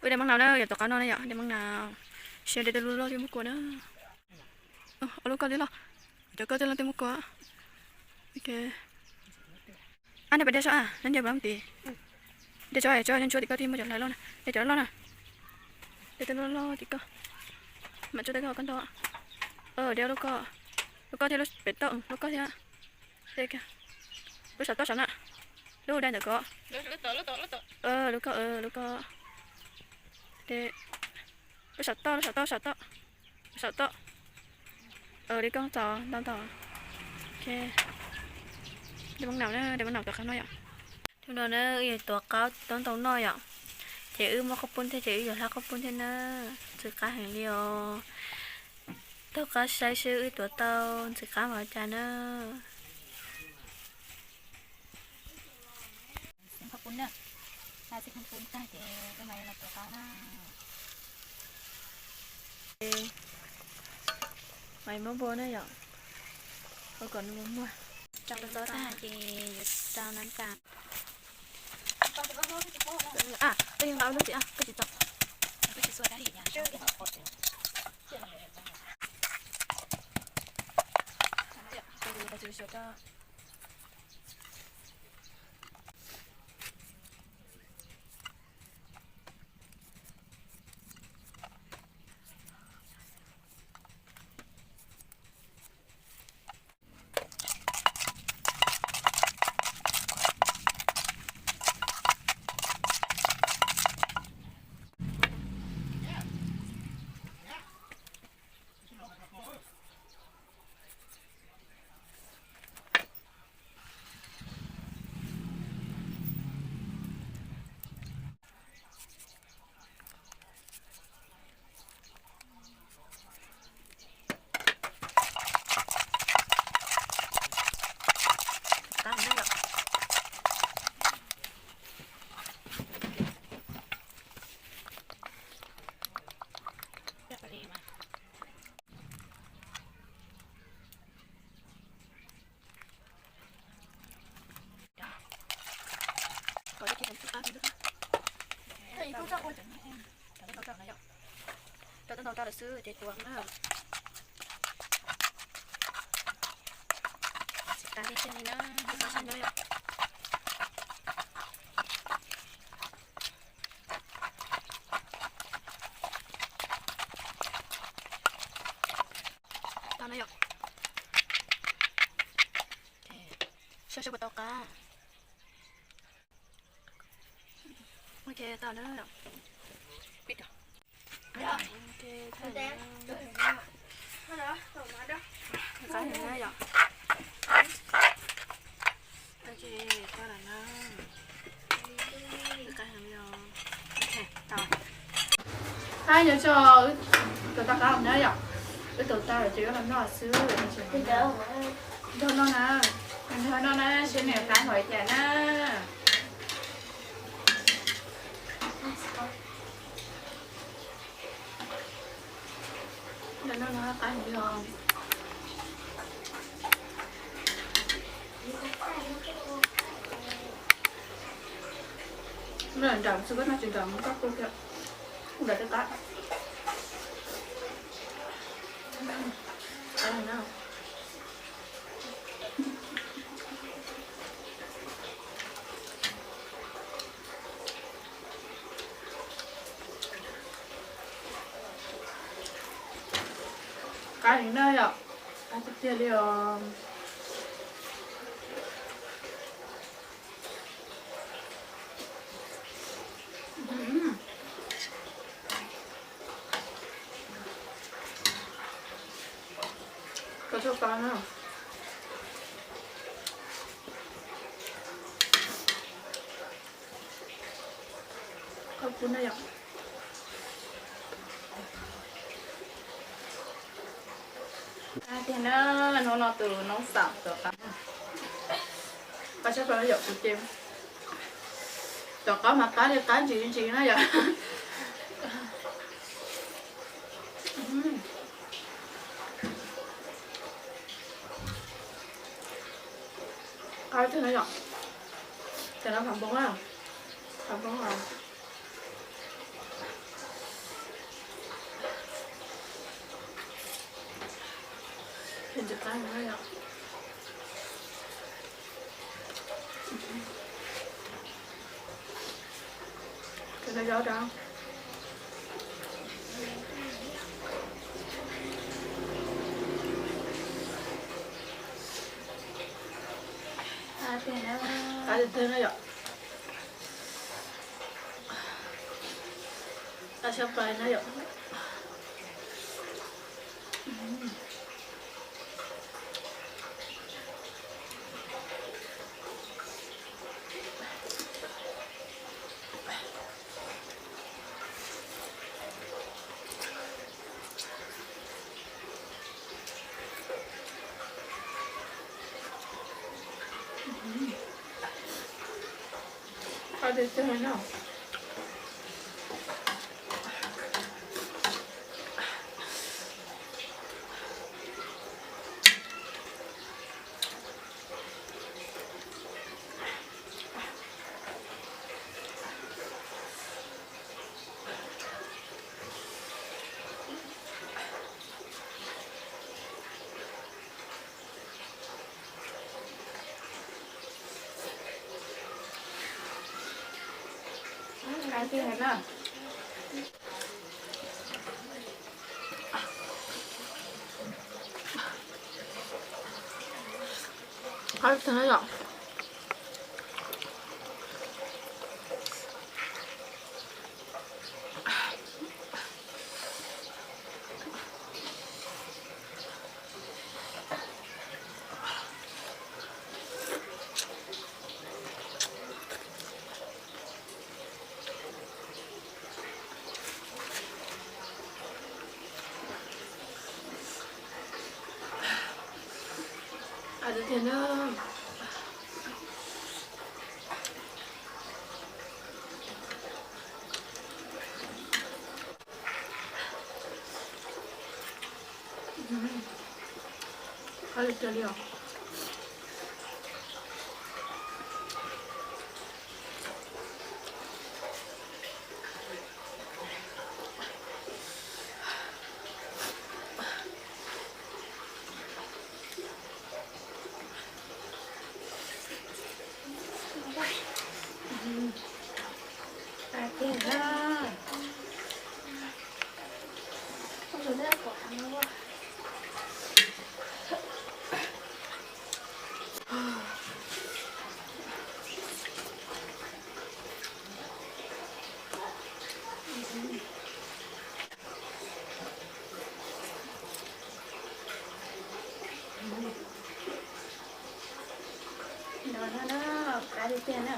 Dej mab naus na, yog tuav qab no na yom, dej mab naus. Siab dej tej lub loj twb muab kua na. Ob lub koj twb loj, cov koj twb loj twb muab kua. Ab, nej pab dej tso a, neb nce puas lab tid. Dej tso, tso, ntshuab tim koj thiaj muaj cov hlawv loj na, dej cov loj na. Dej tej loj loj tim koj. Mam tsuab tej koj koj nto. Dej lub koj, lub koj thiab lub pem toj, lub koj thiab. Lub saum toj saum na. Lub dai ntawm ko. Lub koj, lub koj. Lub saum toj, lub saum toj, saum toj. Saum toj. Li koj txaus ntau ntau. Dej mab naus na, dej mab naus tuav qab no yom. Hnub no na wb yuav tuav qab tob ntoo noj yom. Ces wb muab qhob poob thiab ces wb yuav hlab qhob poob thiab na. Ntxim qab heev li os. Taug qab saib seb wb tuav tau ntxim qab npaum cas na. Mas muab npua na yom, ua kom nws muag muag. Rau tau tag ces yuav rau nab tas. Koj yeej nqa lub txiv, koj tsis tau. Rau tau ntau rau lawm xwb ces tuav na. Tsis tas li na. Tau na yom. Saib seb puas tau qab. Ok, tau na. Qab heev na yom. Ok, tau lawm na. Qab heev li os. Qab yuav tso, wb tuav tau qab na yom. Wb tuav tau lawm ces wb los noj xwb. Nrog noj na, nrog noj na, seb nws qab npaum li cas na. Nrog noj na, qab heev li os. Noj nram xwb, koj noj tsis nram koj kuj thiab. Nram tej qab. Qab heev na. Qab heev na yom, qab tiag tiag li os. Koj txhob qab na. Qab kub na yom. Tiag na, hnub no tus noob xaum tuav qab, qab tshaj plaws yom, kuv ces tuav qab mas qab li qab ntsis ntsis na yom. Qab tiag na yom. Ces no phav npoo na, phav npoo os. Ntxim qab no yom. Cov no zaub rau. Qab tiag tiag no yom. Qab sab pais no yom. Qab tiag tiag no. Qab tiag na. Qab tiag yom. Qab tiag tiag na. Qab tiag tiag li os. Qab tiag na. No no no, qab tiag tiag na.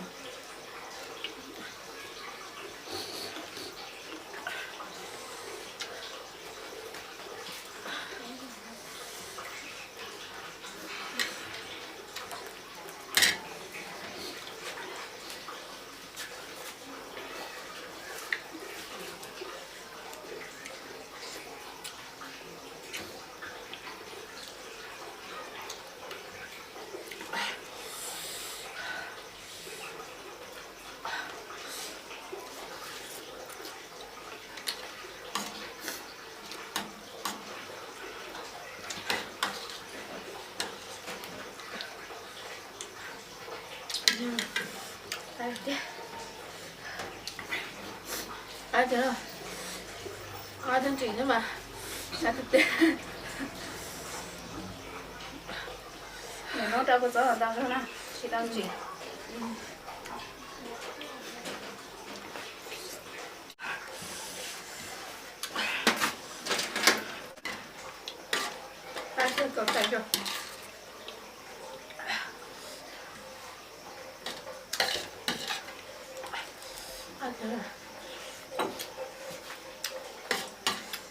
Qab tiag, qab tiag, qab tiag ntsim xwb mas. Qab tiag tiag. Nim no rau kua txob los tau na, tsis tau ntsim. Qab tiag txaus ntshai kawg. Qab tiag,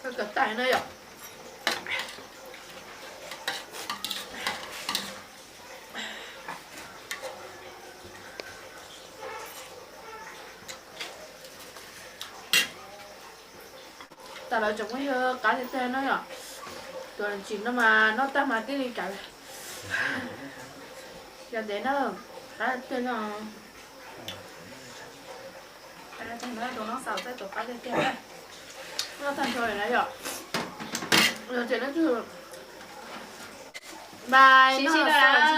koj kov tais no yom. Tas lawm tsoom phooj ywg, qab tiag tiag no yom. Tus ntsim no mas noj tag mas tib li kawg. Yog ntev na, qab tiag no. Tus no xaus txaij tus qab tiag tiag. Noj tag nrho li na yom. Yog tias leej twg Bye.